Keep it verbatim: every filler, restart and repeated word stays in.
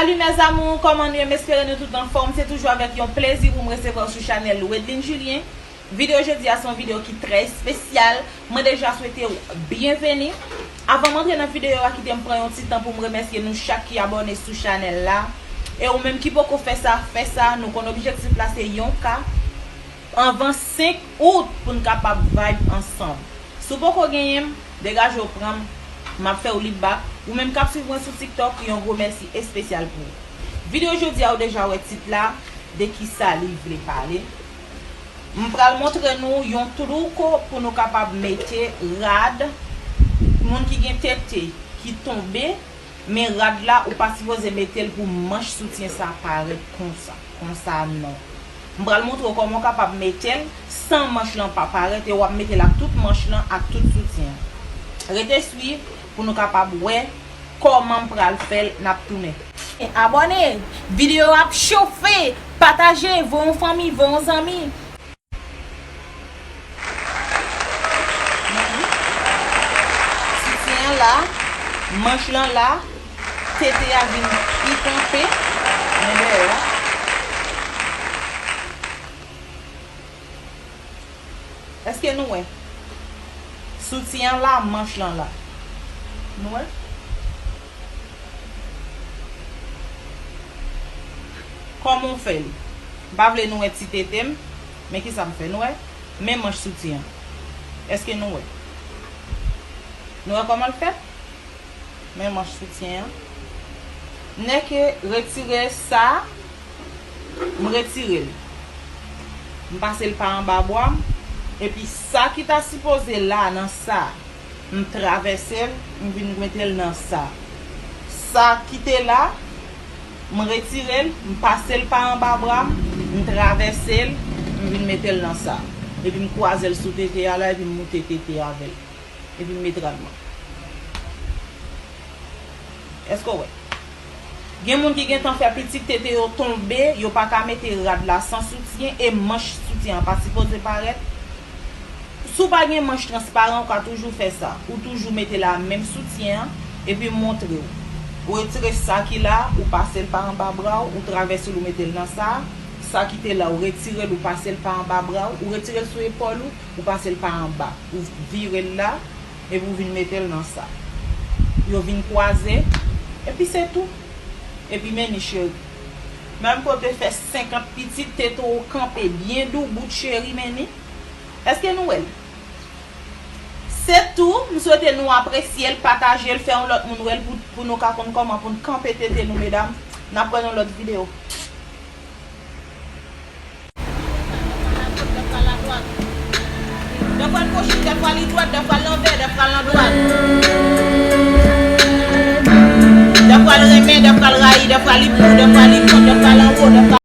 Salut mes amours, kòman nou ye? M espere nou tout anfòm. Se toujou avèk yon plezi pou m resevwa w sou chanèl Wedline Julien. Videyo jodi a se yon videyo ki trè espesyal. Mwen deja swete w byenveni. Avan m antre nan videyo a, kite m pran yon ti tan pou m remèsye nou chak ki abòne sou chanèl la. E ou menm ki poko fè sa, fè sa. Nou konn objektif la se yon K. Anvan senk out pou n kapab vibe ansanm. Si w poko genyen m, degaje w pran m, m ap fè w li back. Ou menm k ap swiv mwen sou TikTok, yon gwo mèsi espesyal pou ou. Videyo jodi a, ou deja wè tit la, de kisa li vle pale. M pral montre nou yon truco pou nou kapab mete rad moun ki gen tete ki tonbe, men rad la, ou pa sipoze mete l pou manch soutyen sa parèt konsa. Konsa non. M pral montre w kòman w kapab mete l san manch lan pa parèt e w ap mete l ak tout manch lan ak tout soutyen an. Rete swiv pou nou kapab wè kòman m pral fè l, n ap tounen. Abòne, videyo ap chofe, pataje, voye yon fanmi, voye yon zanmi. Soutyen an la, manch lan la, tete a vin pi kanpe, men dèyè a. Èske nou wè? Soutyen an la, manch lan la. Nou wè? Kòman w fè l? M pa vle nou wè ti tete m, men kisa m fè? Nou wè? Men manch soutyen an. Èske nou wè? Nou wè kòman l fèt? Men manch soutyen an. Nèke retire sa, m retire l. M pase l pa anba bra m, epi sa ki ta sipoze la nan sa, m travèse l, m vin mete l nan sa. Sa ki te la, m retire l, m pase l pa anba bra m, m travèse l, m vin mete l nan sa. Epi m kwaze l sou tete a la, epi m moute tete avè l. Epi m met rad mwen. Èske w wè? Gen moun ki gentan fè pitit, tete yo tonbe, yo pa ka mete rad la san soutyen e manch soutyen an pa sipoze parèt. Si w pa gen manch transparan, ou ka toujou fè sa. Ou toujou mete la menm soutyen an, epi m montre w. Ou retire sa ki la, ou pase l pa anba bra w, ou travèse l, ou mete l nan sa. Sa ki te la, ou retire l, ou pase l pa anba bra w, ou retire l sou epòl ou, ou pase l pa anba. Ou vire l la, epi w vin mete l nan sa. Yo vin kwaze, epi se tou. Epi men ni cheri. Menm ke w te fè senkant pitit, tete w kanpe byen doubout cheri, men ni. Èske nou wè l? Se tou, m swete nou apresye l, pataje l, fè yon lòt moun wè l pou, pou nou ka konn kòman pou n kanpe tete nou, medam. N ap wè nan lòt videyo. Dèfwa l goch, dèfwa li dwat, dèfwa l lanvè, dèfwa l andwat. Dèfwa l renmen, dèfwa l rayi, dèfwa li pou, dèfwa li kont, dèfwa l anwo, dèfwa